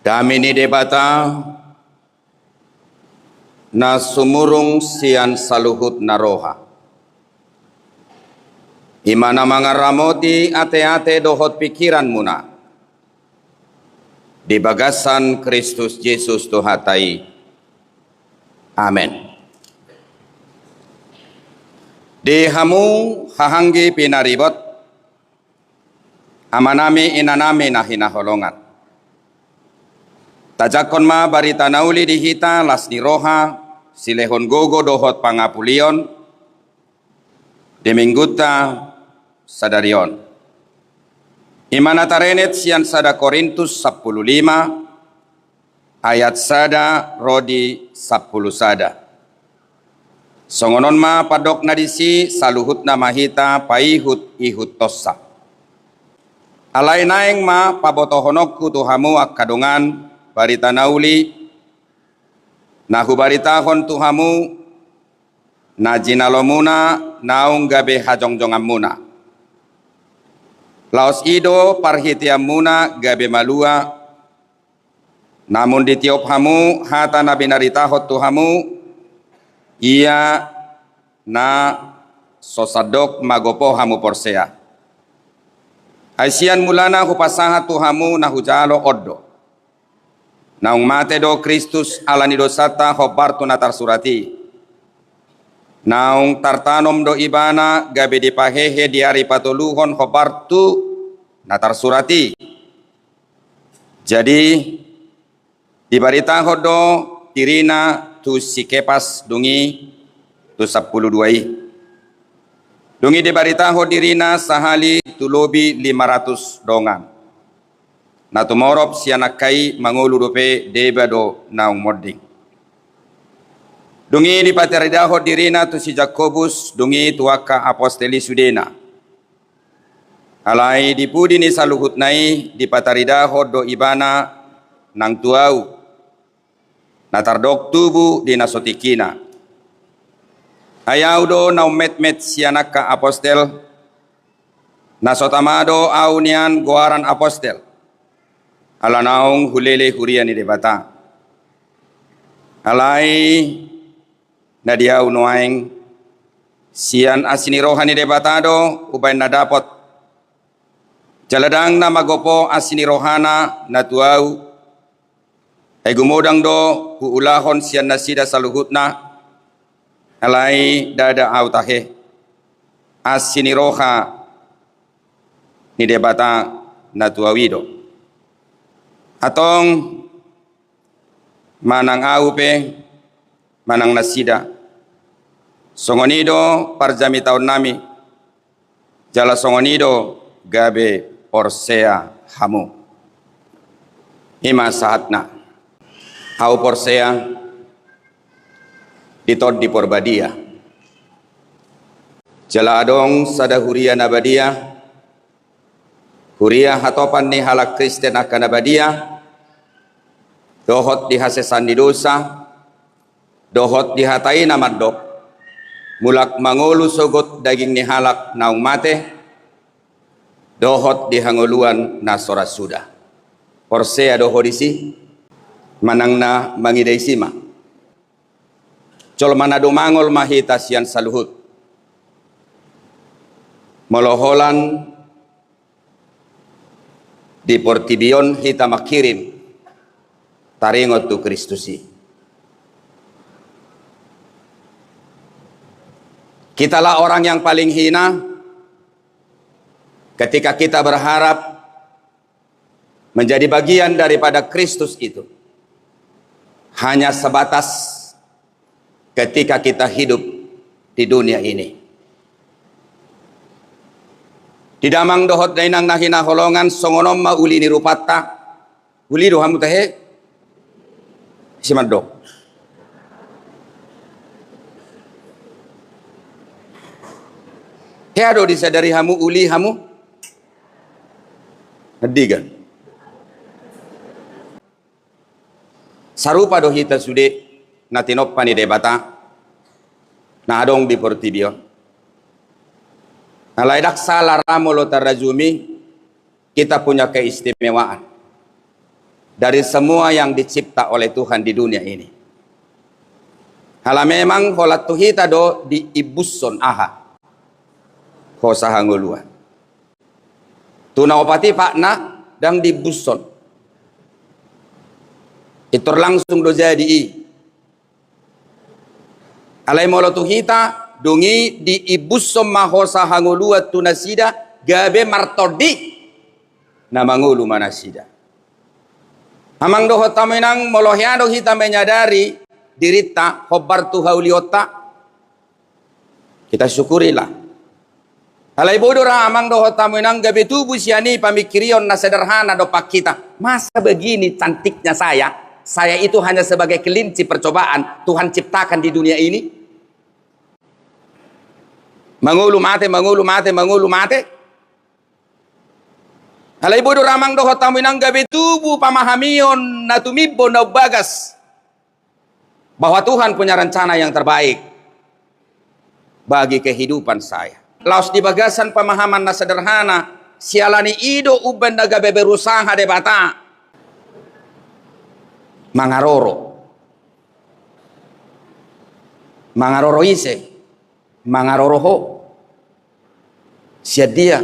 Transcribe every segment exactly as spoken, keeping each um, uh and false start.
Dame ni Debata na sumurung sian saluhut na roha, i ma na mangaramoti ateate dohot pingkiranmuna di bagasan Kristus Jesus Tuhanta i. Amen. Di hamu hahaanggi pinaribot, amanami inanami na hinaholongan. Tajangkon ma barita na uli di hita las ni roha, silehon gogo dohot pangapulion di minggunta sadari on. I ma na tarenet sian sada Korintus sampulu lima, ayat sada ro di sampulu sada. Songon on ma pandokna disi, saluhutna ma hita paihut-ihuthonsa. Alai naeng ma pabotohononku tu hamu angka dongan barita na uli na hubaritahon tu hamu, na jinalomuna naung gabe hajongjonganmuna. Laos i do parhiteanmuna gabe malua, namun ditiop hamu hata na binaritahon tu hamu, ia na so sandok magopo hamu porsea. Ai sian mulana hupasahat tu hamu na hujalo on do: Naung mate do Kristus ala ni dosanta hombar tu na tarsurat i. Naung tartanom do Ibana gabe dipahehe di ari patoluhon hombar tu na tarsurat i. Jadi, dibaritahon do dirina tu si Kepas, dung i tu sampulu dua i. Dung i dibaritahon dirina sahali tu lobi lima ratus dongan. Na tumorop sian angka i mangolu dope deba do naung monding. Dung i dipataridahon dirina tu si Jakobus, dung i tu angka apostel i sudena. Alai di pudi ni saluhutna i dipataridahon do Ibana nang tu ahu, na tardok tubu di na so tingkina. Ai ahu do na ummetmet sian angka apostel, na so tama do ahu nian goaran apostel, ala naung hulele huria ni Debata. Alai na di ahu nuaeng, sian asi ni roha ni Debata do hubaen na dapot. Jala ndang na magopo asi ni rohana na tu ahu, ai gumodang do huulahon sian nasida saluhutna, alai ndada ahu tahe, asi ni roha ni Debata na tu ahu i do. Antong, manang ahu pe, manang nasida, songon i do parjamitaonnami, jala songon i do gabe porsea hamu. I ma sahatna. Ahu porsea di Tondi Porbadia. Jala adong sada huria na badia, huria hatopan ni halak Kristen angka na badia, dohot di hasesaan ni dosa, dohot di hata i na mandok, mulak mangolu sogot daging ni halak naung mate, dohot di hangoluan na so ra suda. Porsea do ho disi? Manang na mangida disi ma? Jolma na dumangol ma hita sian saluhut. Molo holan di portibi on hita manghirim taringot tu Kristus i. Kitalah orang yang paling hina ketika kita berharap menjadi bagian daripada Kristus itu hanya sebatas ketika kita hidup di dunia ini. Di damang dohot dainang na hinaholongan, songon on ma uli ni rupanta. Uli do hamu tahe? Si mandok. Hea do disadari hamu uli hamu? Andigan. Sarupa do hita sude na tinompa ni Debata na adong di portibi on. Alai ndang sala ra molo tarajumi, kita punya keistimewaan. dari semua yang dicipta oleh Tuhan di dunia ini. Ala memang holan tu hita do diimbushon aha? Hosa hangoluan. Tu na opat i patna ndang diimbushon. Pintor langsung do jadi i. Alai molo tu hita, dung i diimbushon ma hosa hangoluan tu nasida, gabe martondi, na mangolu ma nasida. Amang dohot hamu inang, molo hea do hita menyadari dirinta hombar tu haulionta, kita syukurilah. Alai boi do ra amang dohot hamu inang gabe tubu sian i pamingkirion na sederhana dompak hita. Masa begini cantiknya saya? Saya itu hanya sebagai kelinci percobaan Tuhan ciptakan di dunia ini. Mangolu mate, mangolu mate, mangolu mate. Alai boi do ra amang dohot hamu inang gabe tubu pamahamion na tumimbo na umbagas bahwa Tuhan punya rencana yang terbaik bagi kehidupan saya. Laos di bagasan pemahaman na sederhana, siala ni i do umbahen na gabe berusaha Debata mangaroro. Mangaroro ise? Mangaroro ho. Sian dia?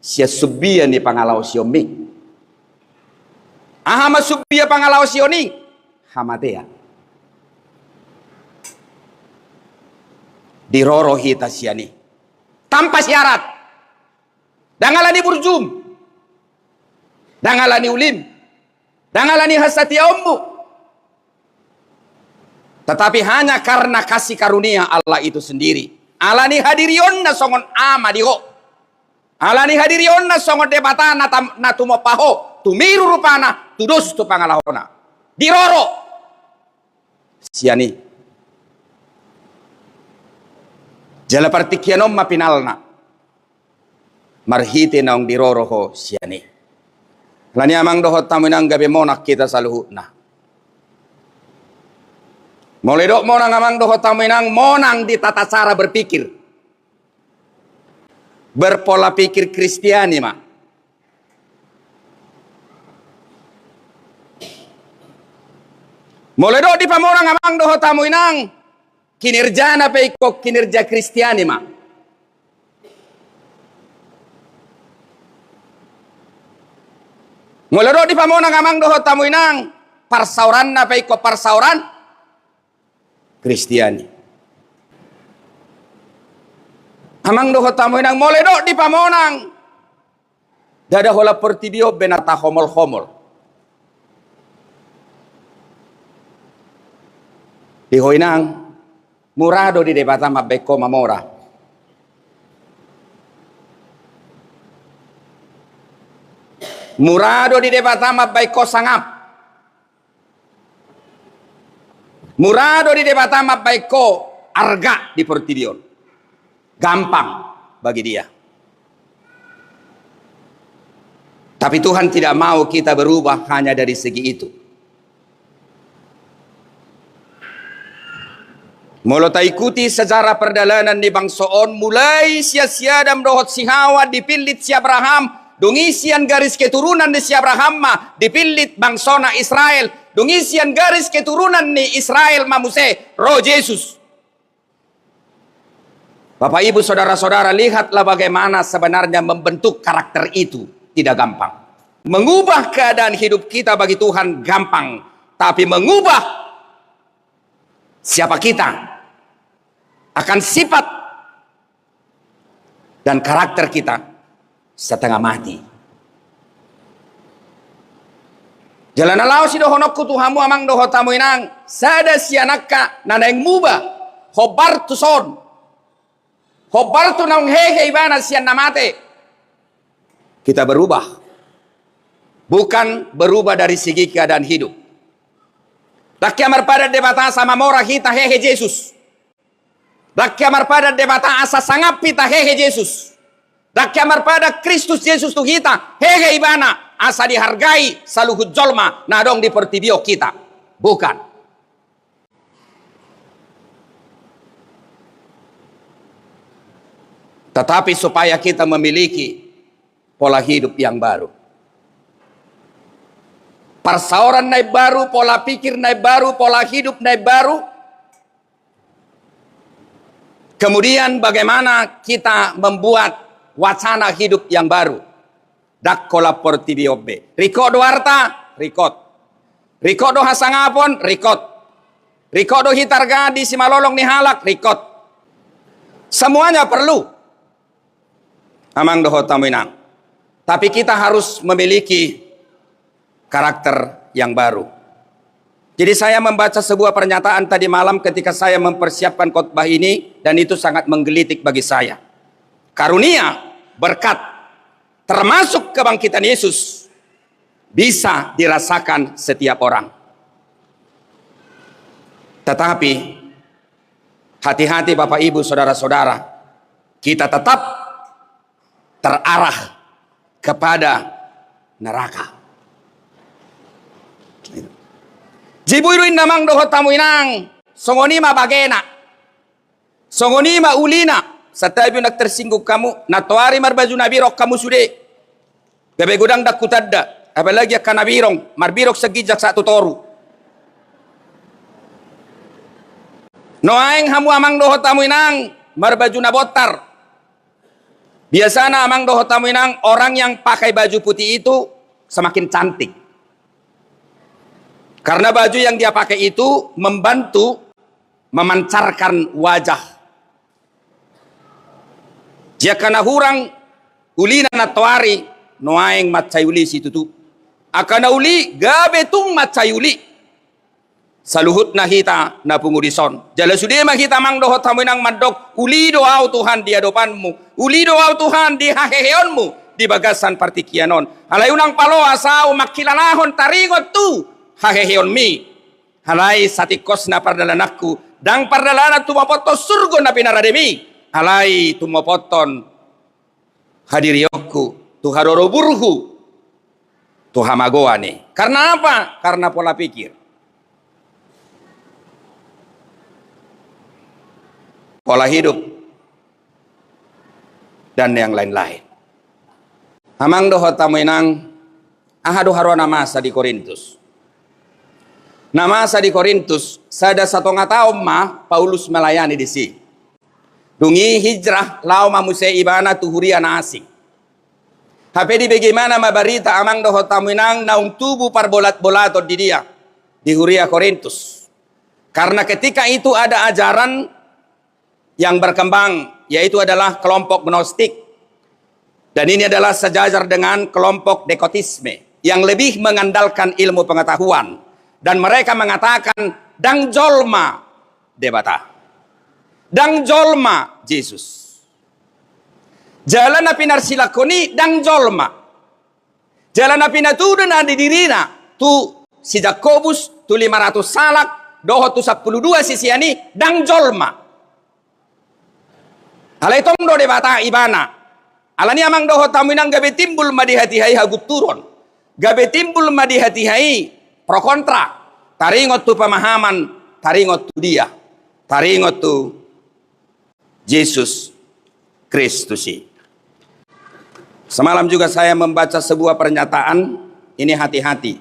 Sian sumbia ni pangalaosionmi. Aha ma sumbia pangalaosion i? Hamatean. Diroro hita sian i. Tanpa syarat. Ndang ala ni burjum. Ndang ala ni ulim. Ndang ala ni hasatiaonmu. Tetapi hanya karena kasih karunia Allah itu sendiri. Ala ni hadirionna songon ama di ho. Ala ni hadirionna songon Debata na tam-, na tumompa ho. Tumiru rupana, tudos tu pangalahona. Diroro. Sian i. Jala partingkian on ma finalna. Marhite naung diroro ho sian i. Alani i amang dohot hamu inang gabe monang hita saluhutna. Molo didok monang amang dohot hamu inang, monang di tata cara berpikir. Berpola pikir Kristiani ma. Molo didok dipamonang amang dohot hamu inang, kinerjana pe ingkon kinerja Kristiani ma. Molo didok dipamonang amang dohot hamu inang, parsaoranna pe ingkon parsaoran Kristiani. Amang dohot hamu inang, molo didok dipamonang, ndada holan portibi on be na tahomol-homol. Di ho inang, mura do di Debata mambahen ho mamora. Mura do di Debata mambahen ho sangap. Mura do di Debata mambahen ho arga di portibi on. Gampang bagi Dia. Tapi Tuhan tidak mau kita berubah hanya dari segi itu. Molo taikuti sejarah perdalanan ni bangso on, mulai sian si Adam dohot si Hawa dipillit si Abraham, dung i sian garis keturunan ni si Abraham ma dipillit bangsona Israel, dung i sian garis keturunan ni Israel ma muse ro Jesus. Bapak, Ibu, saudara-saudara, lihatlah bagaimana sebenarnya membentuk karakter itu tidak gampang. Mengubah keadaan hidup kita bagi Tuhan gampang, tapi mengubah siapa kita akan sifat dan karakter kita setengah mati. Jala na laos sidohononku tu hamu amang dohot hamu inang, sada sian angka na naeng muba hombar tu son, hombar tu naung hehe ibana sian na mate. Kita berubah. Bukan berubah dari segi keadaan hidup. Ndang hea marpadan Debata asa mamora hita hehe Jesus. Ndang hea marpadan Debata asa sangap hita hehe Jesus. Ndang hea marpadan Kristus Jesus tu hita hehe ibana asa dihargai saluhut jolma na adong di portibi on hita. Bukan. Tetapi supaya kita memiliki pola hidup yang baru. Parsaoran na imbaru, pola pikir na imbaru, pola hidup na imbaru. Kemudian bagaimana kita membuat wacana hidup yang baru? Ndang holan portibi on be. Ringkot do arta, ringkot. Ringkot do hasangapon, ringkot. Ringkot do hita arga di simalolong ni halak, ringkot. Semuanya perlu. Amang dohot hamu inang. Tapi kita harus memiliki karakter yang baru. Jadi saya membaca sebuah pernyataan tadi malam ketika saya mempersiapkan khotbah ini, dan itu sangat menggelitik bagi saya. Karunia, berkat, termasuk kebangkitan Yesus, bisa dirasakan setiap orang. Tetapi, hati-hati Bapak Ibu, saudara-saudara, kita tetap terarah kepada neraka. Jadi boi do inna amang dohot hamu inang, songon i ma bagena. Songon i ma ulina. Santabi unang tersinggung hamu, nantoari marbaju na birong hamu sude. Gabe godang ndang hutanda, apalagi angka na birong, marbirong sian ginjang sahat tu toru. Nuaeng hamu amang dohot hamu inang, marbaju na bontar. Biasana amang dohot hamu inang, orang yang pakai baju putih itu semakin cantik. Karena baju yang dia pakai itu membantu memancarkan wajah. Jadi angka na hurang ulina nantoari, nuaeng mansai uli situtu. Angka na uli gabe tung mansai uli. Saluhutna hita na pungu dison. Jala sude ma hita amang dohot hamu inang mandok, uli do ahu Tuhan di adopanmu. Uli do ahu Tuhan di haheheonmu di bagasan partingkian on. Alai unang paloas ahu mangkilalahon taringot tu haheheonmi. Alai satingkosna pardalananku, ndang pardalanan tumopothon surgo na pinarademi, alai tumopothon hadirionku tu haroroburhu tu hamagoan i. Karena apa? Karena pola pikir, pola hidup, dan yang lain-lain. Amang dohot hamu inang, aha do haroa na masa di Korintus? Na masa di Korintus, sada satonga taon ma Paulus melayani disi. Dung i hijrah, laho ma muse ibana tu huria na asing. Hape dibege ibana ma barita amang dohot hamu inang naung tubu parbolatbolaton di dia, di huria Korintus. Karena ketika itu ada ajaran yang berkembang, yaitu adalah kelompok Gnostik. Dan ini adalah sejajar dengan kelompok Dekotisme yang lebih mengandalkan ilmu pengetahuan. Dan mereka mengatakan, ndang jolma Debata. Ndang jolma Jesus. Jala na pinarsilangkon i ndang jolma. Jala na pinatudu na di dirina tu si Jakobus, tu lima ratus halak, dohot tu sampulu dua sisean i, ndang jolma. Alai tong do Debata ibana. Alani amang dohot hamu inang gabe timbul ma di hatiha i hagunturon. Gabe timbul ma di hatiha i pro kontra. Taringot tu pemahaman, taringot tu dia. Taringot tu Jesus Kristus i. Semalam juga saya membaca sebuah pernyataan, ini hati-hati.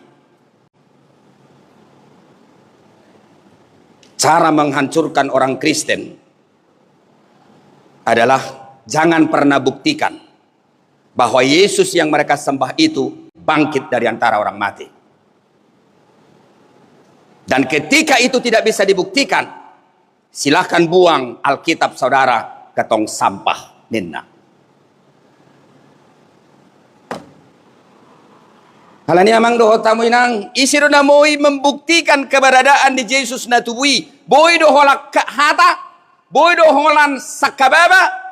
Cara menghancurkan orang Kristen adalah jangan pernah buktikan bahwa Yesus yang mereka sembah itu bangkit dari antara orang mati. Dan ketika itu tidak bisa dibuktikan, silahkan buang Alkitab saudara ke tong sampah, ninna. Alani amang dohot hamu inang, ise do na boi membuktikan keberadaan ni Jesus na tubu i? Boi do holan hata, boi do holan sangkababa.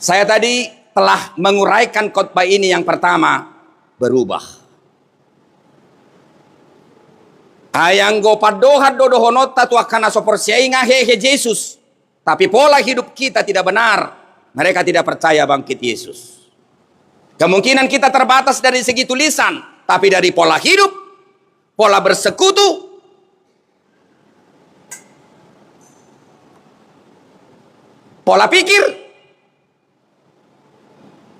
Saya tadi telah menguraikan khotbah ini yang pertama, berubah. Ai anggo pandohan do dohononta tu angka na so porsea i nga hehe Jesus, tapi pola hidup kita tidak benar, mereka tidak percaya bangkit Yesus. Kemungkinan kita terbatas dari segi tulisan, tapi dari pola hidup, pola bersekutu, pola pikir,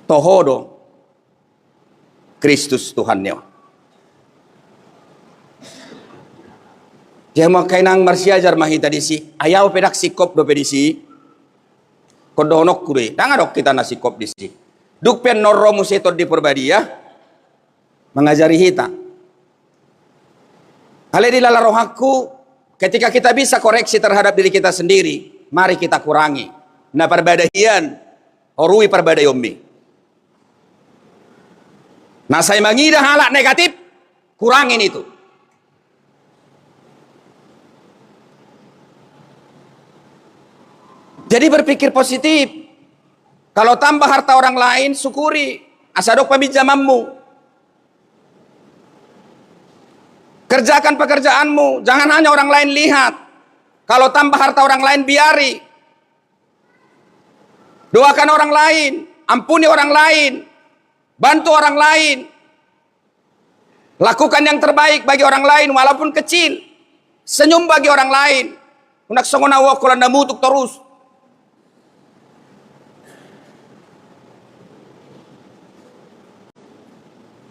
toho do Kristus Tuhan ni on. Jadi angka inang, marsiajar ma hita disi. Ai au pe ndang singkop dope disi. Ingkon dohononku do i, ndang adong hita na singkop disi. Dung pe annon ro muse Tondi Porbadia mangajari hita. Alai dilala rohangku, ketika kita bisa koreksi terhadap diri kita sendiri, mari kita kurangi na parbadaian, horui parbadaionmi. Na sai mangida halak negatif, kurangi nitu. Jadi berpikir positif. Kalau tambah harta orang lain, syukuri. Asa adong paminjamanmu. Kerjakan pekerjaanmu, jangan hanya orang lain lihat. Kalau tambah harta orang lain, biari. Doakan orang lain, ampuni orang lain, bantu orang lain. Lakukan yang terbaik bagi orang lain, walaupun kecil. Senyum bagi orang lain. Unang songon au, holan na mutuk torus.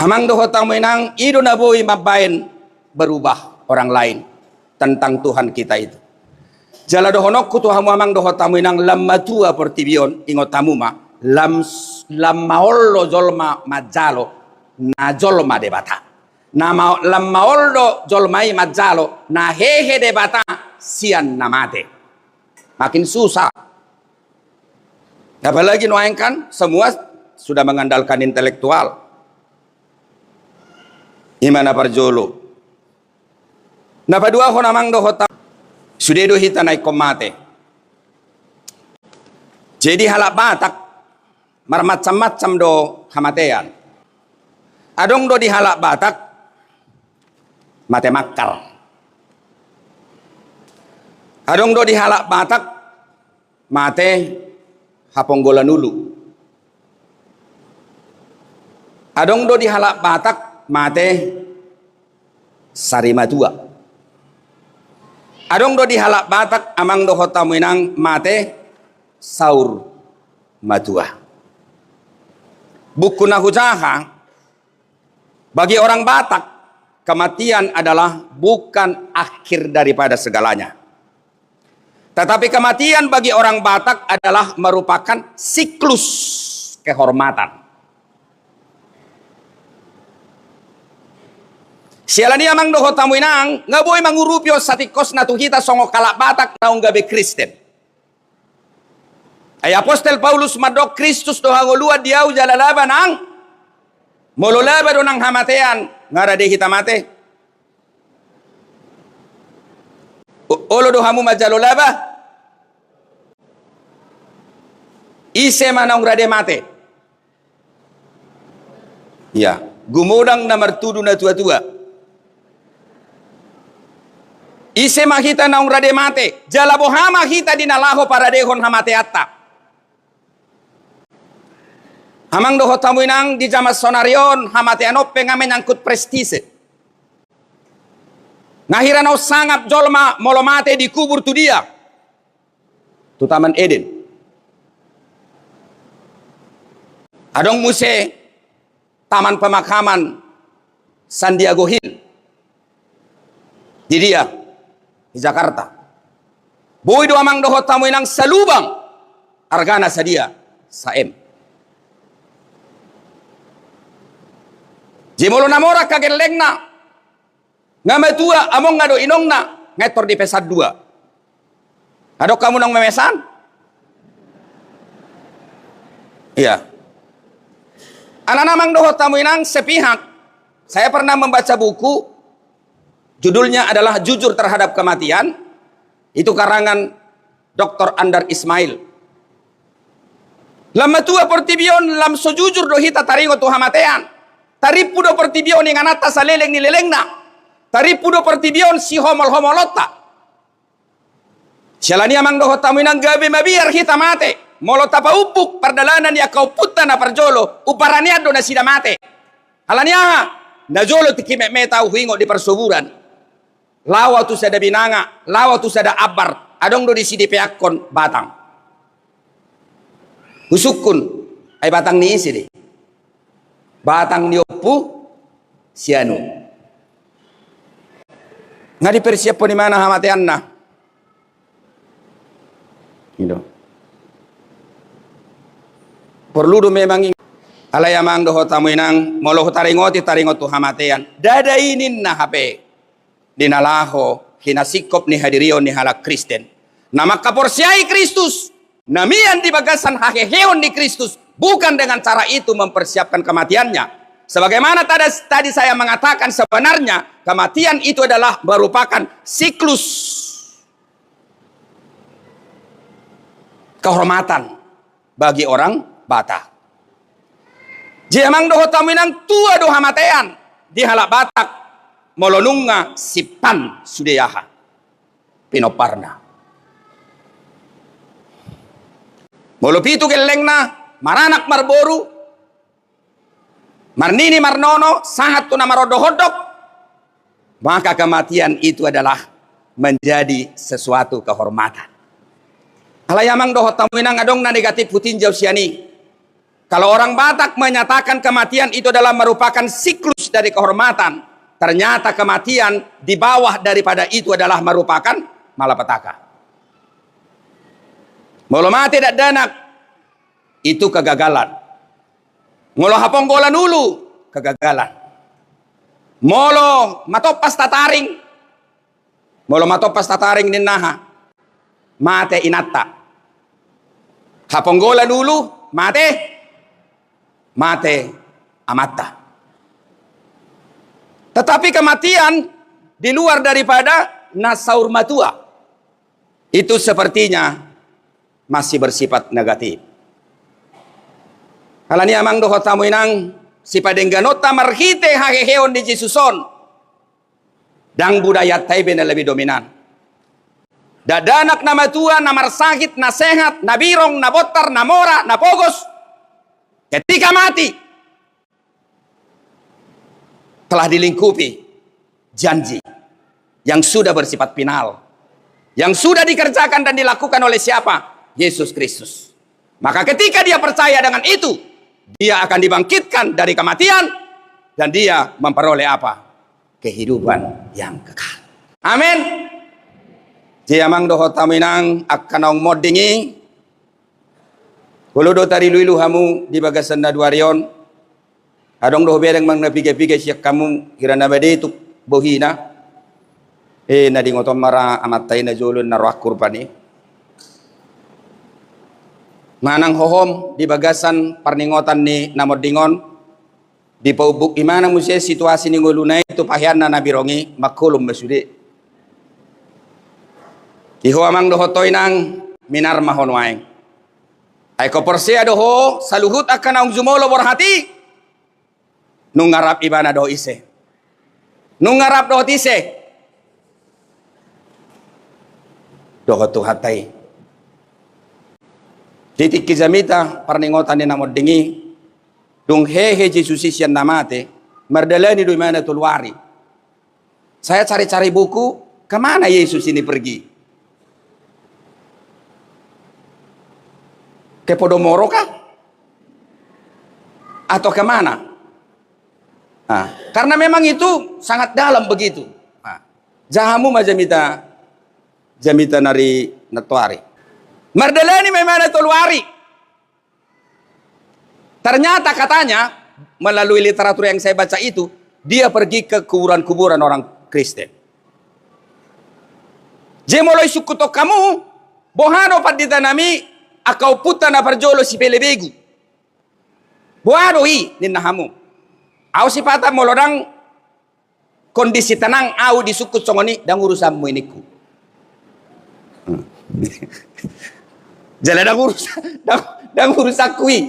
Amang dohot hamu inang, i do na boi mambaen berubah orang lain tentang Tuhan kita itu. Jala dohononku tu hamu amang dohot hamu inang, lam matua portibi on, ingot hamu ma, lam, lam maol do jolma manjalo na jolma Debata. Na ma-, lam maol do jolma i manjalo na hehe Debata sian na mate. Makin susah. Apalagi nuaeng kan semua sudah mengandalkan intelektual. I ma na parjolo. Na paduahon amang dohot hamu, sude do hita na ingkon mate. Jadi halak Batak marmacam-macam do hamatean. Adong do di halak Batak mate mangkal. Adong do di halak Batak mate haponggolan ulu. Adong do di halak Batak mate sari matua. Adong do di halak Batak amang dohot hamu inang mate saur matua. Buku na hujaha, bagi orang Batak, kematian adalah bukan akhir daripada segalanya. Tetapi kematian bagi orang Batak adalah merupakan siklus kehormatan. Siala ni i amang dohot hamu inang, nga boi mangurupi on satingkosna tu hita songon halak Batak naung gabe Kristen. Ai apostel Paulus mandok, Kristus do hangoluan di ahu jala laba nang, molo laba do nang hamatean, nga rade hita mate. O-, olo do hamu manjalo laba? Ise ma naung rade mate? Ia, gumodang na martudu na tua-tua. Ise ma hita naung rade mate, jala boha ma hita di na laho paradehon hamateanta? Amang dohot hamu inang, di jaman sonari on, hamatean on pe nga menyangkut prestise. Nga hira naung sangap jolma molo mate dikubur tu dia? Tu Taman Eden. Adong muse taman pemakaman Sandiago Hill. Di dia? Di Jakarta. Boi do amang dohot hamu inang salubang argana sadia? Sa M. Jadi molo na mora angka gellengna, nga matua, amongna dohot inongna, nga intor dipesan dua. Adong hamu naung memesan? Ia. Alana amang dohot hamu inang, sepihak, saya pernah membaca buku, judulnya adalah Jujur Terhadap Kematian, itu karangan Doktor Andar Ismail. Lam matua portibi on, lam so jujur do hita taringot tu hamatean. Tarimpu do portibi on ingananta saleleng ni lelengna. Tarimpu do portibi on sihomol-homolonta. Siala ni i amang dohot hamu inang, gabe mabiar hita mate molo tapaumbuk pardalanan ni angka ompunta na parjolo, umbaranian do nasida mate. Ala ni aha? Najolo tingki metmet ahu huingot di parsoburan. Laho ahu tu sada binanga, laho ahu tu sada ambar, adong do disi dipeakkon batang. Husungkun, ai batang ni ise do i? Batang ni Ompu Sianu. Nga dipersiaphon ibana hamateanna. Ido. Porlu do memang i. Alai amang dohot hamu inang, molo hutaringoti taringot tu hamatean, ndada i ninna hape di na laho hinasingkop ni hadirion ni halak Kristen na mangkaporseai Kristus, na mian di bagasan haheheon ni Kristus, bukan dengan cara itu mempersiapkan kematiannya. Sebagaimana tadi, tadi saya mengatakan, sebenarnya kematian itu adalah merupakan siklus kehormatan bagi orang Batak. Jadi amang dohot hamu inang, tua do hamatean di halak Batak molo nunga simpan sude aha, pinomparna. Molo pitu gellengna, maranak marboru, marnini marnono, sahat tu na marondok-ondok, maka kematian itu adalah menjadi sesuatu kehormatan. Alai amang dohot hamu inang, adong na negatif hutinjau sian i. Kalau orang Batak menyatakan kematian itu adalah merupakan siklus dari kehormatan, ternyata kematian di bawah daripada itu adalah merupakan malapetaka. Molo mate dakdanak, itu kegagalan. Molo haponggolan ulu, kegagalan. Molo matompas tataring, molo matompas tataring ninna aha, mate inanta. Haponggolan ulu, mate, mate amanta. Tetapi kematian di luar daripada na saur matua itu sepertinya masih bersifat negatif. Alani i amang dohot hamu inang, sipadengganonta marhite haheheon ni Jesus on, ndang budayanta i be na lebih dominan. Dakdanak na matua, na marsahit, na sehat, na birong, na bontar, na mora, na pogos, ketika mati, telah dilingkupi janji yang sudah bersifat final, yang sudah dikerjakan dan dilakukan oleh siapa? Yesus Kristus. Maka ketika dia percaya dengan itu, dia akan dibangkitkan dari kematian dan dia memperoleh apa? Kehidupan yang kekal. Amin. Jadi amang dohot hamu inang, angka naung monding i, olo do tariluilu hamu di bagasan na duari on. Adong do hubereng manang na piga-piga sian hamu, hira na made tu bohina. E, na dingot on ma ra amanta i na jolo, na rohangku rupani. Manang hohom di bagasan parningotan ni na monding on, dipaumbuk ibana muse situasi ni ngoluna i tu paheanna na birong i, mangholom ma sude. Di ho amang dohot ho inang, minar ma ho nuaeng. Ai ingkon porsea do ho, saluhut angka naung jumolo borhat i, nunga rap ibana dohot ise? Nunga rap dohot ise? Dohot Tuhanta i. Di tingki jamita parningotan ni na monding i, dung hehe Jesus i sian na mate, mardalani do ibana tolu ari. Saya cari-cari buku, kemana Yesus ini pergi? Ke Podomoro kah? Atau kemana? Nah, karena memang itu sangat dalam begitu. Nah, ja hamu ma jamita, jamita na ri nantoari. Mardalani ma ibana tolu ari. Ternyata katanya, melalui literatur yang saya baca itu, dia pergi ke kuburan-kuburan orang Kristen. Jadi molo isungkun hamu, boha do pandita nami, angka ompunta na parjolo sipelebegu? Boha do i, ninna hamu? Au sipata molo ndang kondisi tenang au disungkun songon i, ndang urusanmu i ningku. Hmm. Jala ndang urus-, ndang, ndang urusanku i.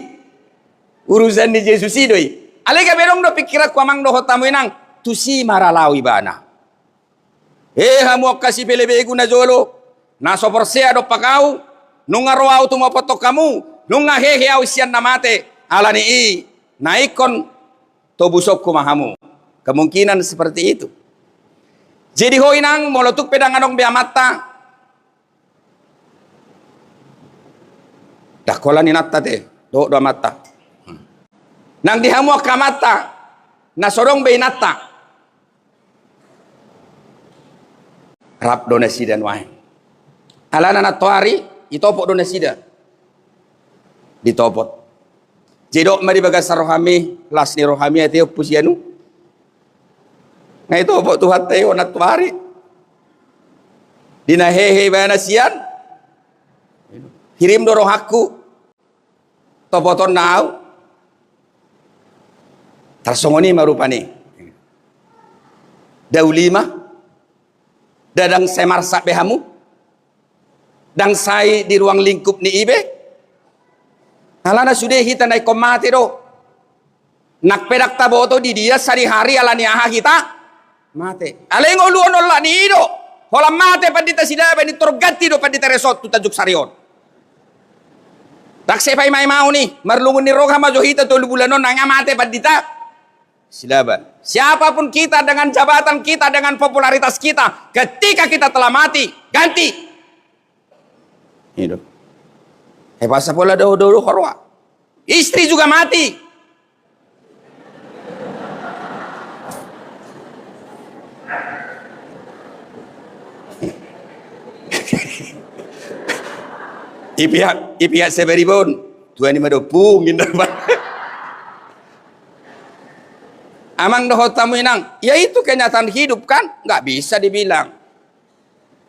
Urusan ni Jesus i do i. Alai gabe adong do pingkiranku amang dohot hamu inang, tusi ma ra laho ibana. E hamu angka sipelebegu na jolo, na so porsea dompak au, nunga ro au tumopothon hamu, nunga hehe au sian na mate, alani i, na ingkon tobusonku ma hamu. Kemungkinan seperti itu. Jadi ho inang, molo tung pe ndang adong be amanta, ndang holan inanta te, dohot do amanta. Nang di hamu angka amanta, na so adong be inanta, Rap do nasida nuaeng. Alana nantoari ditopot do nasida. Ditopot. Jadi dok ma di bagasan rohami, las ni rohami ate Ompu Sianu. Nga ditopot Tuhanta i on nantoari. Di na hehe ibana sian. Hirim do rohangku. Topotonna au. Tarsongon i ma rupani. Daulima. Ndang sai marsak be hamu. Ndang sai di ruang lingkup ni i be. Alana sude hita na ingkon mate do. Nang pe ndang taboto di dia sadihari ala ni aha hita mate. Alai ngoluhon olat ni i do. Holan mate Pandita Silaban i, tor ganti do Pandita Resort tu Tanjung Sari on. Ndang sai paima-imaon i, marlungun ni roha ma jo hita tolu bulan on nang mate Pandita Silaban. Siapapun kita, dengan jabatan kita, dengan popularitas kita, ketika kita telah mati, ganti. Itu. Eh, pas pola do do do horwa. Istri juga mati. I pihak, i pihak Sibaribon. Tuan i ma do pungin dapat. Amang dohot hamu inang, ya itu kenyataan hidup kan, nggak bisa dibilang.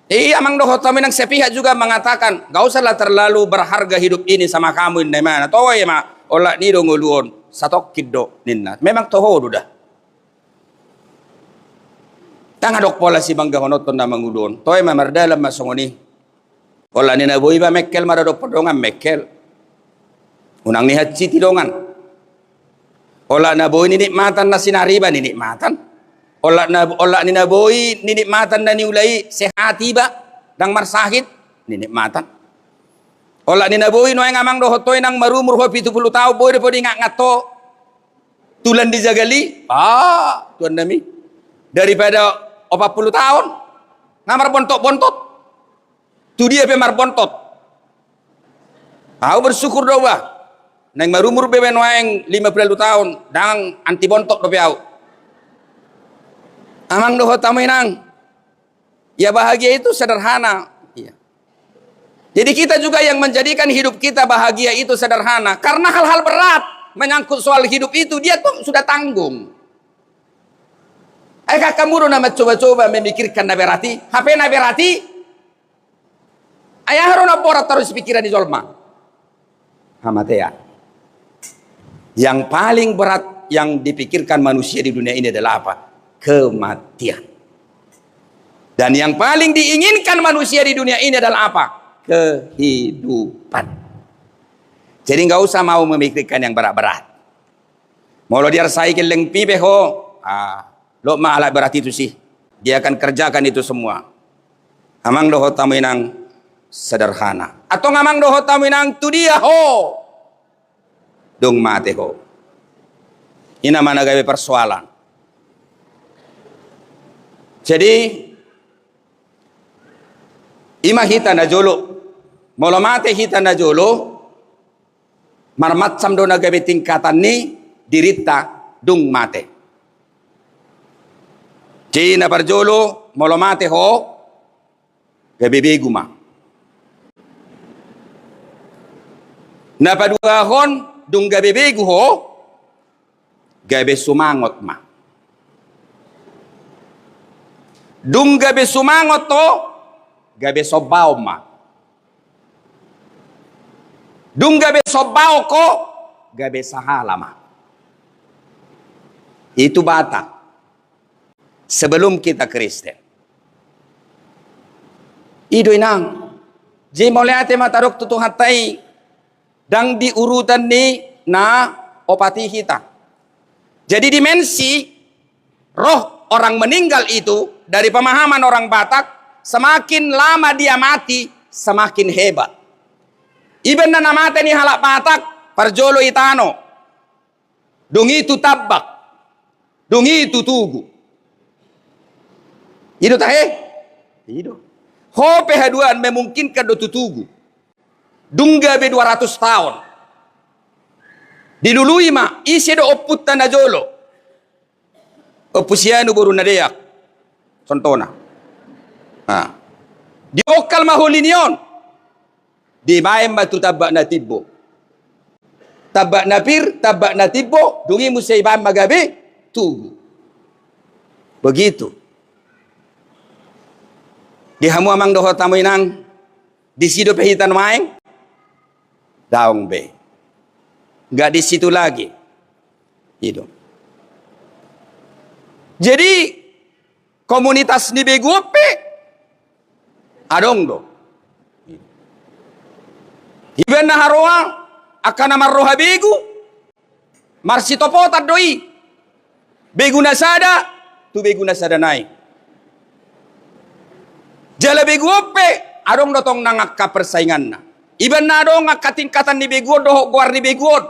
Iya, amang dohot hamu inang, sepihak juga mengatakan, "Nggak usahlah terlalu berharga hidup ini sama kamu," ninna imana. Toho i ma, olat ni i do ngoluhon, satongkin do ninna. Memang toho do da. Ndang adong pola sibanggahonon na mangolu on. Toho i ma, mardalan ma songon i. Olat ni na boi ba mengkel maradophon dongan, mengkel. Unang nihansiti dongan. Olat na boi ninikmatan na sinari ba ninikmatan. Olat na, olat ni na boi ninikmatan na niula i, sehat iba, ndang marsahit, ninikmatan. Olat ni na boi nuaeng amang dohot ho inang marumur ho pitu pulu taon, boi dope diingatngat ho tulan di jagal i, ah, tuan nami. Daripada opat pulu taon, nga marbontot-bontot. Tu dia pe marbontot. Au bersyukur do ba. Naeng marumur be nuaeng lima pulu taon, ndang anti bontot dope au. Amang dohot hamu inang. Ya, bahagia itu sederhana. Iya. Jadi kita juga yang menjadikan hidup kita bahagia itu sederhana. Karena hal-hal berat menyangkut soal hidup itu, dia tuh sudah tanggung. Ai kan kamu do na mencoba-coba memikirkan na berat i, hape na berat i. Ai aha do na borat tarusi pikiran ni jolma? Hamatean. Yang paling berat yang dipikirkan manusia di dunia ini adalah apa? Kematian. Dan yang paling diinginkan manusia di dunia ini adalah apa? Kehidupan. Jadi nggak usah mau memikirkan yang berat-berat. Molo diarsai gelleng pi be ho, ah, lot ma alat berat itu sih. Dia akan kerjakan itu semua. Amang dohot hamu inang, sederhana. Antong amang dohot hamu inang, tu dia ho? Dung mate ho. I nama na gabe persoalan. Jadi, i ma hita na jolo. Molo mate hita na jolo, marmacam do na gabe tingkatan ni dirinta dung mate. Jadi na parjolo, molo mate ho, gabe begu ma. Na paduahon, dung gabe begu ho, gabe sumangot ma. Dung gabe sumangot ho, gabe sombaon ma. Dung gabe sombaon ho, gabe sahala ma. Itu Batak. Sebelum kita Kristen. I do inang. Jadi mauliate ma tadok tu Tuhanta i. Ndang di urutan ni na opat i hita. Jadi dimensi roh orang meninggal itu dari pemahaman orang Batak, semakin lama dia mati, semakin hebat. Ibaen na mate ni halak Batak, parjolo i tano. Dung i tu tambak. Dung i tu tugu. I do tahe? I do. Ho pe haduan memungkinkan do tu tugu. Dung gabe dua ratus taon. Dilului ma, ise do ompunta na jolo? Ompu Sianu boru na deak. Contohna. Nah, dibongkal ma holini on. Dibaen ma tu tambak na timbo. Tambak na pir, tambak na timbo, dung i muse ibaen ma gabe tugu. Begitu. Di hamu amang dohot hamu inang, disi dope hita nuaeng? Daong be. Nggak di situ lagi. Gitu. Jadi, komunitas ni begu on pe adong do. Ibaen na haroa, angka na marroha begu, marsitopotan do i. Begu na sada tu begu na sada nai. Jala begu on pe adong do tong nang angka persainganna. Ibaen na adong angka tingkatan ni begu on dohot goar ni begu on.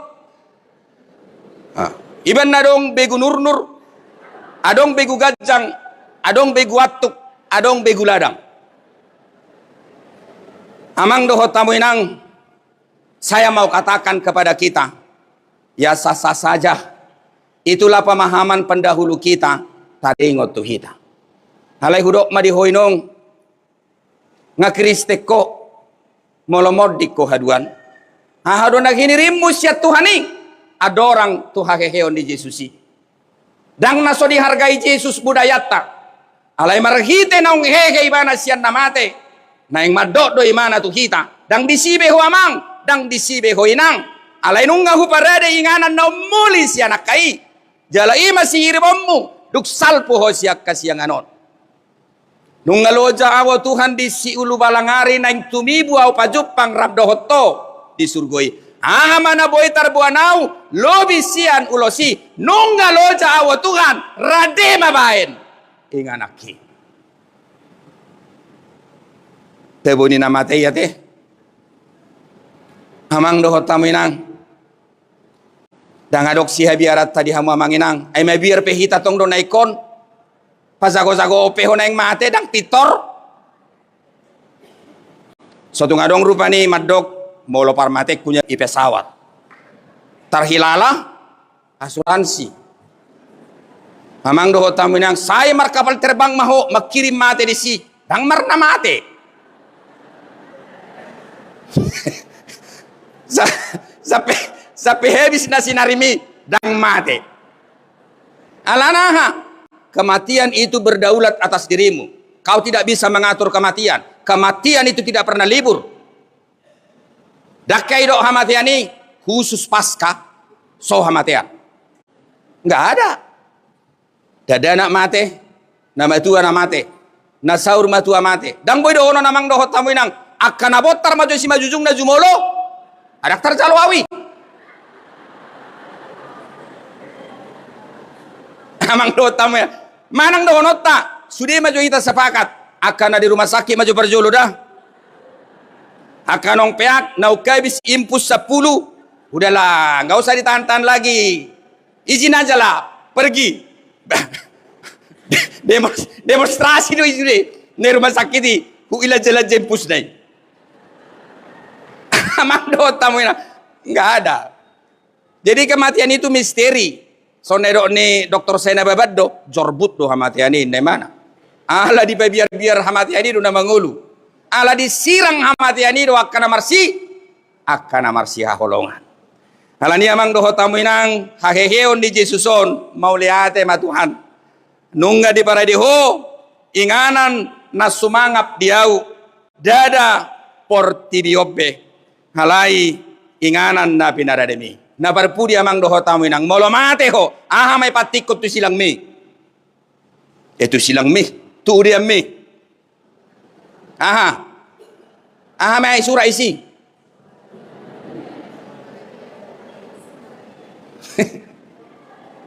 Ah, ibaen na adong begu nurnur, adong begu ganjang, adong begu antuk, adong begu ladang. Amang dohot hamu inang, saya mau katakan kepada kita, ya sah-sah saja. Itulah pemahaman pendahulu kita, taringot tu hita. Alai hudok ma di ho inong, nga Kristen ho, molo monding ho haduan. Aha do na hinirimmu sian Tuhan i? Andorang tu haheheon ni Jesus i. Ndang na so dihargai Jesus budayanta. Alai marhite naung hehe ibana sian na mate, naeng mandok do ibana tu hita. Ndang disi be ho amang, ndang disi be ho inang. Alai nunga huparade inganan na ummuli sian angka i. Jala i ma sihirimonmu, dung salpu ho sian hasiangan on. Nunga loja ahu Tuhan di siulu balang ari naeng tumibu ahu pajumpang rap dohot ho di surgo i. Aha ma na boi tarboan ahu lobi sian ulos i, nunga loja ahu Tuhan, rade ma baen ingananki. Tabo ni na mate i ate. Amang dohot hamu inang. Ndang adong sihabiaranta di hamu amang inang. Ai mabiar pe hita tong do na ingkon. Pajago-jago pe ho naeng mate ndang pintor. So tung adong rupani mandok, molo parmatengku nian i pesawat. Tarhilala asuransi. Amang dohot hamu inang, sai markapal terbang ma ho, mangkirim mate disi. Ndang marna mate. Sa-, sampe, sampe habis na sinarimi, ndang mate. Alana aha? Kematian itu berdaulat atas dirimu. Kau tidak bisa mengatur kematian. Kematian itu tidak pernah libur. Ndang hea didok hamatean i khusus Paskah, so hamatean. Nggak ada. Dakdanak mate, na matua na mate, na saur matua mate. Ndang boi dohonon amang dohot hamu inang, angka na bontar ma jo simanjujungna jumolo. Ndang tarjalo ahu i. Amang dohot hamu inang, manang dohononta, sude ma jo hita sapakat. Angka na di rumah sakit ma jo parjolo da. Angka naung peak, naung habis infus sampulu. Udahlah, nggak usah ditahan-tahan lagi. Izin aja lah, pergi. Demos-, demonstrasi do i sude. Nai rumah sakit i, huilanja-lanja infusna i. Amang dohot hamu inang, nggak ada. Jadi kematian itu misteri. Songon na didok ni dokter Saina Baban do, jorbut do hamatean i, ninna ibana. Ala dipabiar-biar hamatean i do na mangolu. Ala disirang hamatean i do angka na marsi-, angka na marsihaholongan. Alani i amang dohot hamu inang, haheheon ni Jesus on, mauliate ma Tuhan. Nunga diparade ho inganan na sumangap di ahu, ndada portibi on be, alai inganan na pinarademi. Na parpudi amang dohot hamu inang, molo mate ho, aha ma ipantikkon tu silangmi? Eh, tu silangmi, tu udeanmi. Aha? Aha ma i surat isi?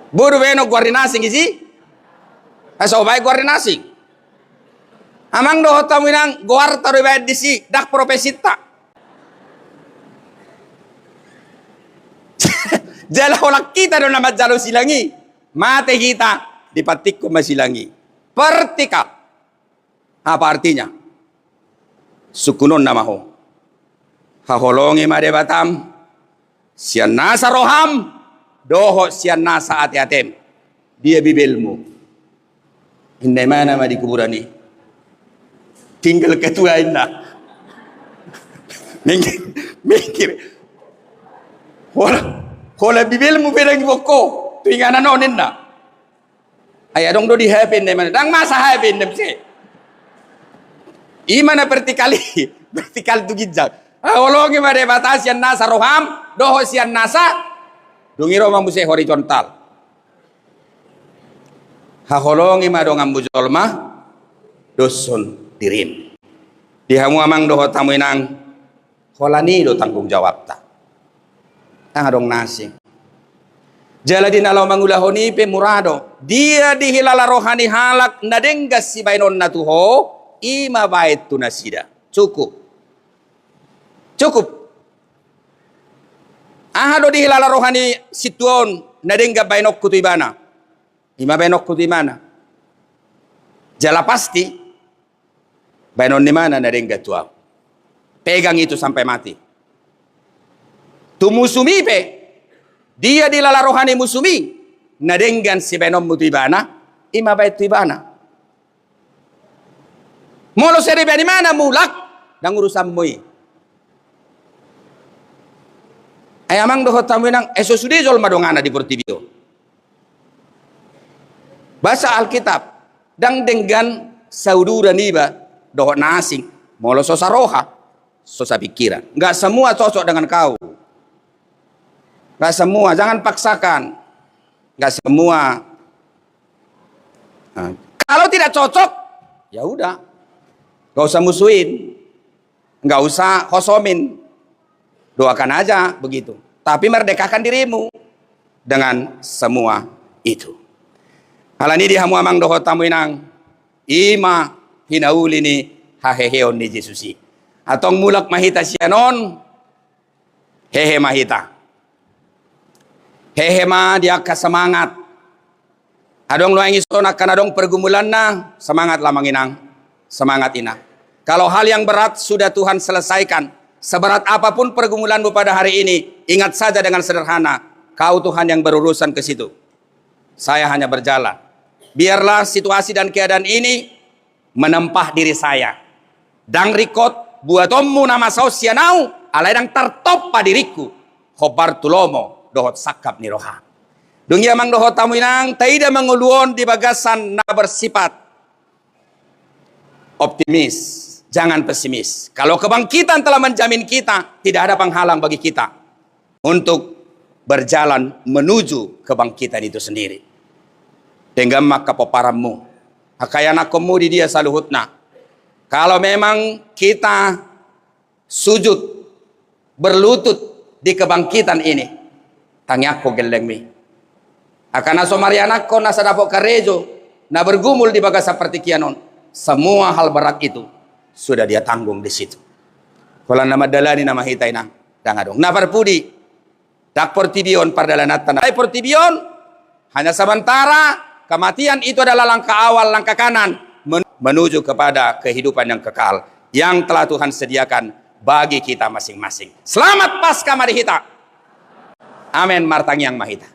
Bodo baenon goar ni na asing isi? Asa ho baen goar ni na asing. Amang dohot hamu inang, goarta do ibaen disi, ndang profesinta. Jala holan hita do na manjalo silang i. Mate hita, dipantikkon ma silang i. Vertikal. Apa artinya? Sungkunonna ma ho. Haholongi ma Debatam sian nasa roham dohot sian nasa ateatem. Dia Bibelmu? Ninna ibana ma di kuburan i. Tinggal ketua inna. Minggir, minggir. Holan, holan bibelmu pe dang diboan ho tu inganan on inna. Ai adong do di H P inna, mana dang masa H P inna muse. I ma na vertikal i, vertikal tu ginjang. Haholongi ma Debata sian nasa roham dohot sian nasa. Dung i ro ma muse horizontal. Haholongi ma donganmu jolma doshon dirim. Di hamu amang dohot hamu inang, holan i do tanggung jawabta. Dang adong na asing. Jala di na laho mangulahon i pe mura do. Dia dihilala roha ni halak na denggan sibaenonna tu ho, i ma baen tu nasida. Cukup. Cukup. Aha do dihilala roha ni sintua on na denggan baenonku tu ibana? I ma baenonku tu ibana. Jala pasti baenon ni ibana na denggan tu ahu. Pegang itu sampai mati. Tu musum i pe, dia dihilala roha ni musum i na denggan sibaenonmu tu ibana, i ma baen tu ibana. Molo sai dibaen ibana mulak, dang urusanmu i. Ai amang dohot hamu inang, ai so sude jolma dongana di portibi on. Basa Alkitab, dang denggan sauduran iba dohot na asing, molo so saroha, so sapingkiran. Nggak semua cocok dengan kau. Nggak semua, jangan paksakan. Nggak semua. Nah, kalau tidak cocok, ya udah. Nggak usah musuhin. Nggak usah hosomin. Doakan aja begitu. Tapi merdekakan dirimu dengan semua itu. Alani i di hamu amang dohot hamu inang, i ma pinauli ni haheheon ni Jesus i. Antong mulak ma hita sian on, hehe ma hita. Hehe ma di angka semangat. Adong nuaeng dison angka na adong pergumulanna, semangatlah amang inang, semangat inang. Kalau hal yang berat sudah Tuhan selesaikan, seberat apapun pergumulanmu pada hari ini, ingat saja dengan sederhana, kau Tuhan yang berurusan ke situ. Saya hanya berjalan. Biarlah situasi dan keadaan ini menempa diri saya. Dang ringkot buatonmu na masa on sian ahu, alai dang tartompa diringku hombar tu lomo dohot sangkap ni roha. Dung i amang dohot hamu inang, taida ma ngolu on di bagasan na bersifat optimis, jangan pesimis. Kalau kebangkitan telah menjamin kita, tidak ada penghalang bagi kita untuk berjalan menuju kebangkitan itu sendiri. Denggan ma angka pomparanmu, angka ianakkonmu di dia saluhutna. Kalau memang kita sujud, berlutut di kebangkitan ini, tangiangkon gellengmi. Angka na so marianakkon, na so dapot karejo, na bergumul di bagasan partingkian on, semua hal berat itu sudah dia tanggung di situ. Holan na mandalani nama hita inang, dang adong. Na parpudi, dang portibi on pardalananta na. Ai portibi on hanya sementara, kematian itu adalah langkah awal, langkah kanan men-, menuju kepada kehidupan yang kekal yang telah Tuhan sediakan bagi kita masing-masing. Selamat Paskah ma di hita. Amen. Martangiang ma hita.